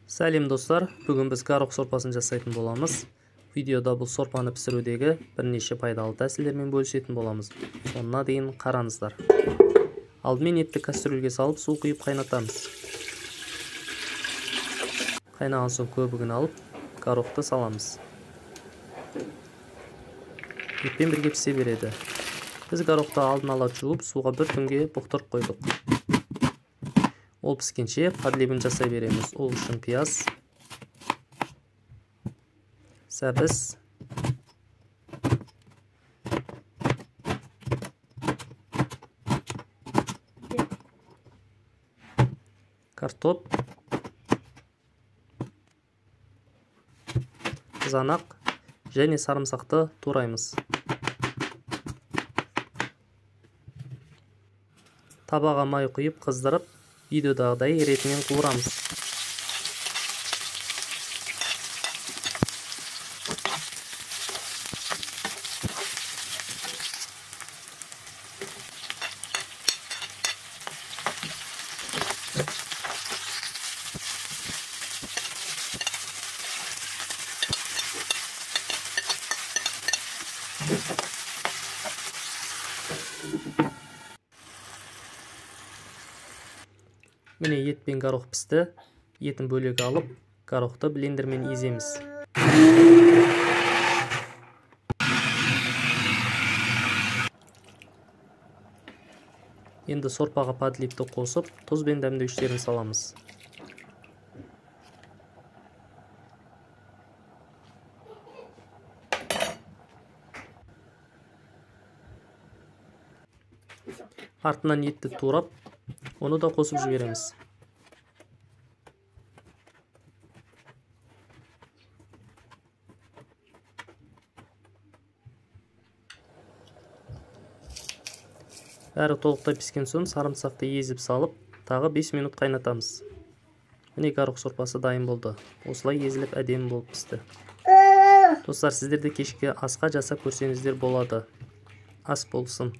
Сәлем достар, бүгін біз горох сорпасын жасайтын боламыз. Видеода бұл сорпаны пісірудегі бірнеше пайдалы тәсілдермен бөлісетін боламыз. Соңына дейін қараңыздар. Алдымен етті кастрюльге салып су құйып қайнатамыз. Қайнаған соң көбігін алып, горохты саламыз. Етпен бірге пісе береді. Біз горохты алдын ала жуып, суға бір түнге бұқтырып қойдық. Ол піскенше подлебін жасай береміз. Ол үшін пияз, сәбіз, картоп, қызанақ және сарымсақты тураймыз. Табаға май құйып қыздырып, видеодағыдай ретімен қуырамыз. Міне ет пен горох пісті. Етін бөлек алып, горохты блендермен еземіз. Енді сорпаға подлипті қосып, тұз бен дәмдеуіштерін саламыз. Артынан етті турап, оны да қосып жібереміз. Бәрі толықтай піскен соң сарымсақты езіп салып, тағы 5 минут қайнатамыз. Міне горох сорпасы дайын болды. Осылай езіліп әдемі болып пісті. Достар, сіздер де кешкі асқа жасап көрсеңіздер болады. Ас болсын.